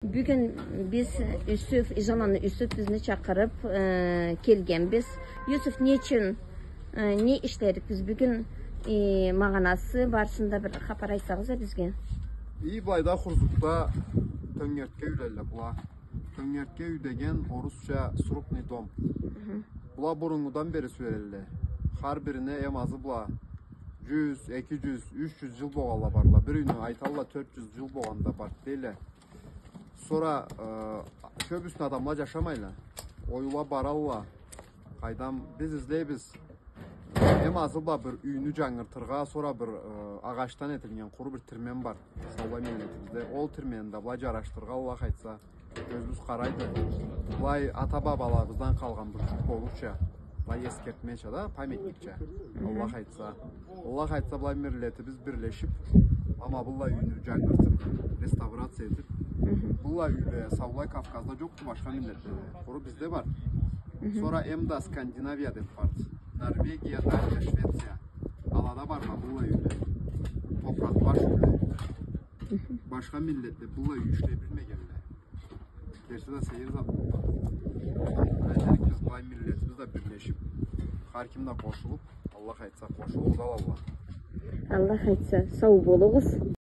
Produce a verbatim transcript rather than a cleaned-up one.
Бюгюн биз Юсуф, Ижаланы Юсуф бизни чакъырып, э, келгенбиз. Юсуф, не ючюн, э, не ишледик биз бюгюн, э, магъанасы барысын да бир хапар айтсагъыз а бизге. И былайда Хурзукда тёнгертге юйлелле была. Тёнгертге юй деген орусча срубный дом. Была буруннгудан бери сюелле. Хар бирине эм азы была джюз, эки джюз, юч джюз джыл болгъанла барла. Бир юйню айталла, тёрт джюз джыл болгъан да бар дейле. Сора, э, кёбюсюне адамла джашамайла. Оюла баралла. Къайдам, биз излейбиз. Эм азы бла бир юйню джангыртыргъа, сора бир, э, агъачдан этилген къуру бир тирмен бар. Саулай миллетибизде. Ол тирмени да былай джарашдыргъа, Аллах айтса, кёзюбюз къарайды. Былай ата-бабаларыбыздан къалгъан бир джукъ болурча. Былай эсгертмеча да, памятникча. Аллах айтса. Аллах айтса, былай миллетибиз бирлешип, ама быллай юйню джангыртып, реставрация этип, быллай юйле саулай Кавказда джокъду, башха миллетледе. Къуру бизде бар. Сора эм да Скандинавия деп барды. Норвегия, Дания, Швеция. Алада бар ма быллай юйле? Топуракъ баш юйле. Башха миллетле быллай юй ишлей билмегенле. Берсе да сейир зат болду. Айтайыкъ, биз былай миллетибиз да бирлешип, хар ким да къошулуп, Аллах айтса, къошулурбуз, Аллах. Аллах айтса, сау болугъуз.